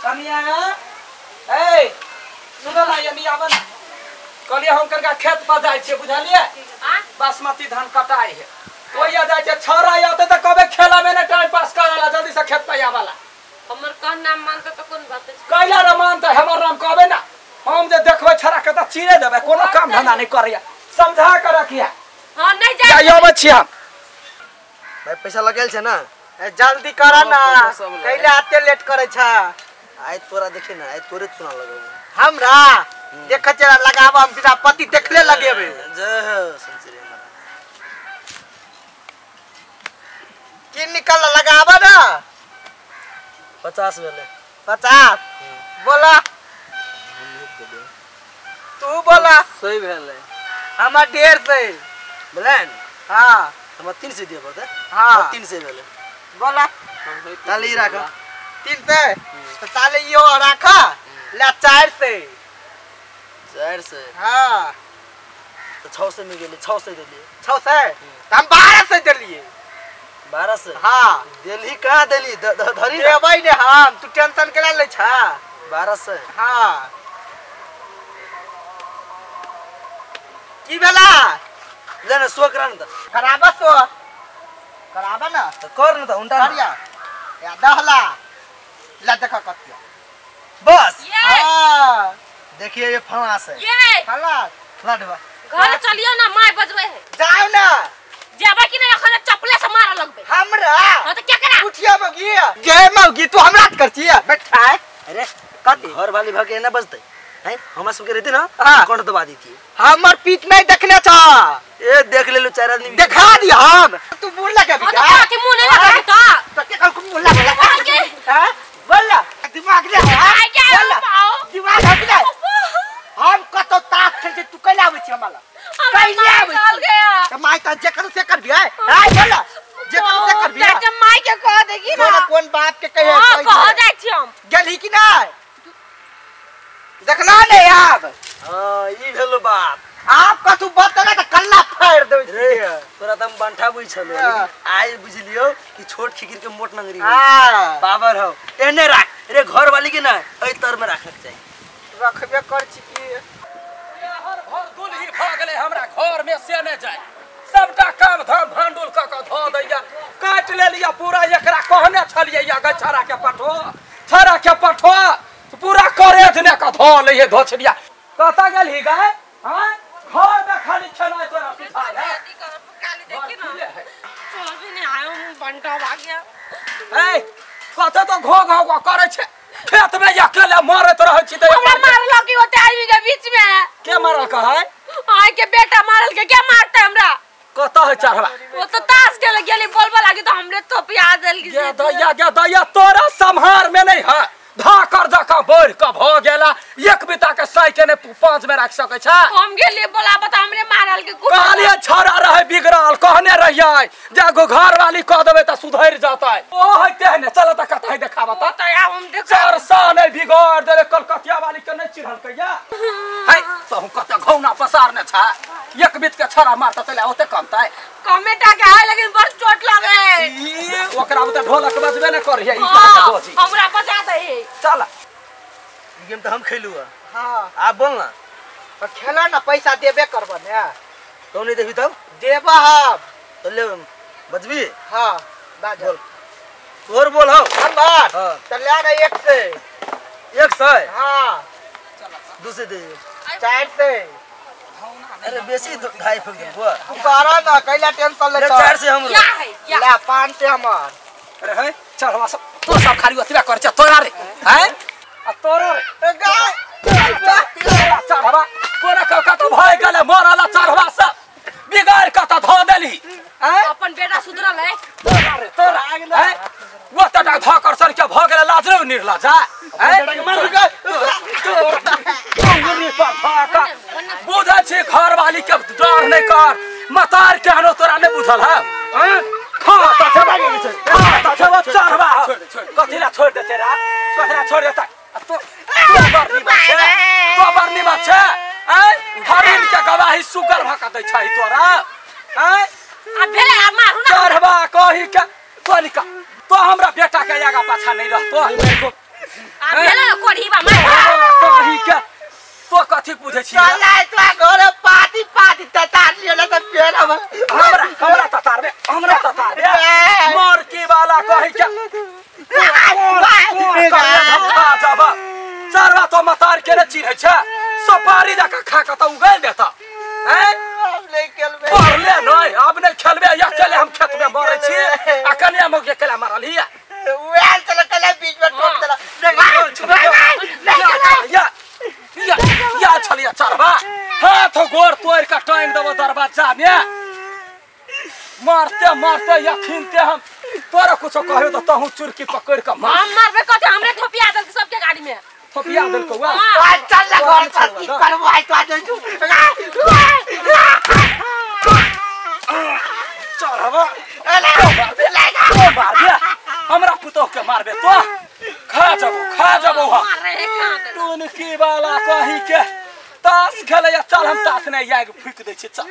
कनिया ए सुनो ना ये आवन कहलिए हम करका खेत पर जाय छे बुझलिए बासमती धान कटाई है कोई जाय छे छोरा आते त कबे खेला में ना टाइम पास करला जल्दी से खेत पर आवाला हमर कौन नाम मानत त कोन बात कैला रे मानत हमर नाम कहबे ना हम जे देखबै छोरा के त चीरे देबै कोनो काम धंधा नहीं करैया समझा के रखिया हां नहीं जाय आबै छी हम भाई पैसा लगेल छे ना जल्दी कर ना कैला आते लेट करे छ आइ तोरा देखि ना आइ तोरे चुना लगबो हमरा देख चेरा लगाब हम बिना पति देखले लगेबे जय हो संसरे की निकल लगाब ना 50 भेले 50 बोला तू बोला सही भेले हमर 150 बोलन हां हमरा 300 दिए पड़ते हां 300 भेले बोला ताली राख 300 तो ताली यो राख ले 400 400 हां तो 600 में गेली 600 देलिए 600 त हम 1200 देलिए 1200 हां देली कहां देली धरी देबै ने हम तू टेंशन केला लै छ 1200 हां की भेला ले ना सो करा न त कराबा सो कराबा ना त कर न त उनटा करिया या दहला ला देख कतिया बस हां देखिए ये फलास है ये फलास लाडवा घर चलियो ना माय बजबे है जाओ ना जाबा कि नहीं अखन चपले से मार लगबे हमरा हां त क्या करा उठिया मौगी गे मौगी तू हमरा कर छिया बैठा अरे कथि घर वाली भागे ना बजते हैं हमरा सब के रहते ना कौन दबा देती हमर पीठ नहीं देखने छ ए देख ले लो चार आदमी देखा दी हम तू मुंह लगा हां तो के मुंह नहीं लगा त तो के कल मुंह लगा हां बोल दिमाग ले बोल दिमाग हट ले हम कतो ताक खेल तू कैला आबै छी हमरा कैला आबै छी त my त जे करू से कर भी आय आय बोल जे करू से कर भी चाचा my के कह देगी ना कोन कोन बाप के कहे हां कह जाय छी हम गेलही कि नै देखला ने आब हां ई भेलो बात आप कथु बतला त कल्ला फाड़ देबै रे तोरा त हम बंठा बुझ छलो लेकिन आइ बुझलियो कि छोट खिकिर के मोट नंगरी हां पावर हो एने राख रे घर वाली के ना एई तर में राखक चाही रखबे कर छी की हर भर दुलही भ गेलै हमरा घर में से नै जाय सबटा काम धाम भांडुल क क धो दैया काट लेलिया पूरा एकरा कहने छलियै या गछरा के पठो छरा के पठो पूरा करेज ने क धो लइए धोछलिया कत गेलही गाय हां घर में खाली खेनाय तोरा सुझाय है काली देखी ना चल भी नहीं आयो बंटा भाग गया ए कत तो घो घो करै छै खेत में अकेले मरत रहै छी त हमरा मारल की होते आदमी के बीच में के मारल कहै आय के बेटा मारल के के मारते हमरा कत है चढ़वा वो तो ताश खेले गेली बोलबा लागी तो हमरे थोपिया देल की गे दैया गे दैया तोरा सम्हार में नहीं है धाकर जका बढ़ क भ गेला एक बिता के सही के ने पांच में राख सकै छ हम गेली बोलाबा त हमरे मारल के कहलिए छड़ा रहे बिगड़ल कहने रहियै जे गो घर वाली कह देबै त सुधरि जतै ओ है तेहने चल त कत है देखाब त त हम देख चार सा नै बिगड़ देले कलकतिया वाली के नै चिढ़लकैया है तहु कत घौना पसारने छ एक बीत के छड़ा मारत तले ओते कमतै कमेटा के है लेकिन बड़ चोट लगे ई ओकरा त ढोलक बजबे नै करहियै ई के दोजी हमरा बजा दे चल गेम तो हम खेलू हां आप बोल ना तो खेला ना पैसा देबे करब ने तो नहीं देबी तब देबा हम तो ले बजबी हां बाज बोल तोर बोल हो हम बात हां तो ले ना 100 100 हां 200 दे 400 अरे बेसी ढाई फेंक दे बुआ तू करा ना कैला टेंशन ले 400 हम क्या है क्या ले 500 हमर अरे है चढ़वा सब तो सब खाली अथवा कर छ तोरा रे हैं आ तोरा रे गाय चढ़वा कोना कका त भय गेले मरला चढ़वा सब बिगाड़ क त धो देली हैं अपन बेटा सुधरल है तोरा रे तोरा हैं वो त धो कर सर के भ गेले लाज रे निर्ला जा हैं बुझै छी घर वाली के डर नहीं कर मतार केहनो तोरा नहीं बुझल है हैं खा त छबा खा त छबा चढ़वा कथिला छोड़ दे तेरा कथिला छोड़ देता तो बरनी बात छै तो बरनी बात छै हैं हरिन के गवाही सुगर भका दै छै तोरा हैं आ भेले आ मारू ना चढ़वा कही के तो निका तो हमरा बेटा के आगा पाछा नहीं रहतो। आ भेल कोढ़ी बा मार कही के तो कथि बुझै छी चल आइ तो घर पाती पाती ततार लियो न त पेड़ हमरा हमरा ततारबे हमरा ततारबे मर के वाला कही के चरवा तो मतार के ने चिन्है छै सपारी जका खा के त उगल देता हैं अब नहीं खेलबे मरले नहीं अब नहीं खेलबे अकेले हम खेत में मरै छी आ कन्या मौगी अकेला मरल हिया उएल चल कले बीच में ठोक देला या या या छलिया चरवा हाथ गोर तोड़ के टांग देबो दरवाजा में मारते मारते यखिनते हम तोरा कुछो कहबे त तहु चुरकी पकड़ के मार हम मारबे कथि हमरे थोपिया देलक सबके गाड़ी में थोपिया देलक वा चल ल घर चल की करबो आइ तो आज तू चरवा तो मारबे हमरा पुतोह के मारबे तो खा जबो हम टुनकी वाला कही के ताश खेलैया चल हम ताश नहीं आग फूक दै छी चल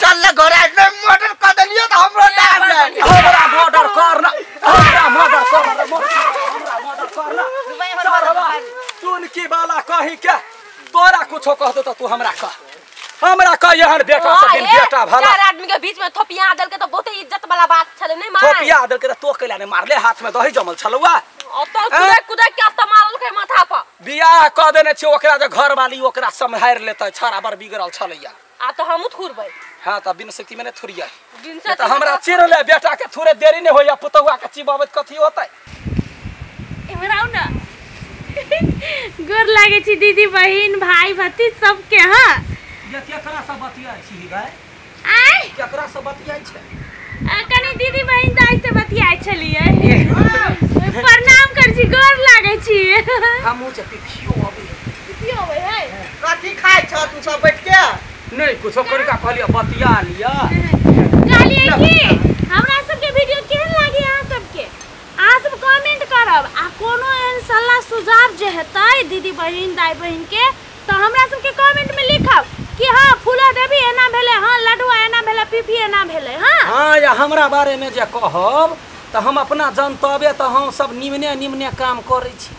चल ल घर आइ मर्डर क देलियो त हमरो नाम ले हमरा मर्डर करना हमरा मर्डर करना हमरा मर्डर करना टुनकी वाला कही के तोरा कुछो कहतो त तू हमरा कह हमरा कह एहन बेटा से बिन बेटा भला चार आदमी के बीच में थोपिया देलके त बहुत इज्जत वाला बात छले नहीं मार थोपिया देलके त तो कैला ने मारले हाथ में दही जमल छलौआ ओतौ कुदै कुदै के त मारल के माथा पर बियाह क देने छी ओकरा जे घर वाली ओकरा सम्हारि लेतै छड़ा बड़ बिगड़ल छलैया आ त हमहु थुरबै हां त बिन शक्ति में ने थुरिया बिन त हमरा चिर ले बेटा के थुरे देरी ने होइया पुतौआ के चिबाबत कथी होतै इमहर आउ न गोर लागे छी दीदी बहिन भाई भतीज सबके। हां ये केकरा से बतियाइ छी भाई? आय केकरा से बतियाइ छै? कनी दीदी बहिन दाइ से बतियाइ छलियै। प्रणाम कर छी, गोर लागे छी। हमहु जे पिपियो अबै पिपियो अबै है। कथी खाइ छ तू सब बैठ के? नहीं कुछो करिका कहलियै बतिया लिया। कहलियै कि हमरा सबके वीडियो केहन लागे अहाँ सबके? अहाँ सब कमेंट करब आ कोनो एहन सलाह सुझाव जे हेतै दीदी बहिन दाइ बहिन के तो हमरा सबके कमेंट में लिखब कि हाँ फूला देवी एना भेलै, हाँ लडुआ एना भेलै, पीपी एना भेलै। हाँ हाँ या हमरा बारे में जे कहब तो हम अपना जनतबे तो हम सब निमने निमने काम करै छी,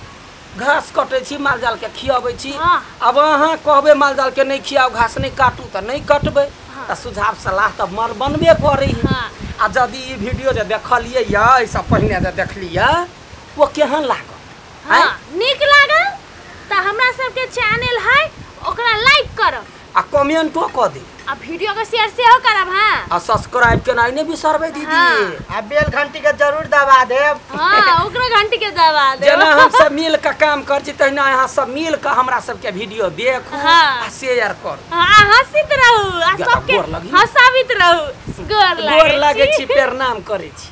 घास कटै छी, माल जाल के खियाबै छी। हाँ। अब अहाँ कहबै माल जाल के नहीं खियाउ घास नहीं काटू तो नहीं कटबै। हाँ। तऽ सुझाव सलाह तऽ मर बनबे करै। हाँ। आ यदि ई वीडियो जे देखलियै या एहिसँ पहिने जे देखलियै ओ केहन लागल? हाँ नीक लागल तऽ हमरा सबके चैनल है ओकरा लाइक करब आ कमेंटो कऽ देब आ वीडियो के शेयर सेहो करब। हाँ आ सब्सक्राइब केनाइ नहि बिसरबै दीदी। हाँ। आ बेल घंटी के जरूर दबा देब। हाँ ओकरो घंटी के दबा देब। जेना हम सब मिल के काम कर छी तहिना अहाँ सब मिल के हमरा सबके वीडियो देखू। हाँ। आ शेयर करू। हाँ हँसित रहू आ सबके हँसाबित रहू। गोर लागै छी, प्रणाम करै छी।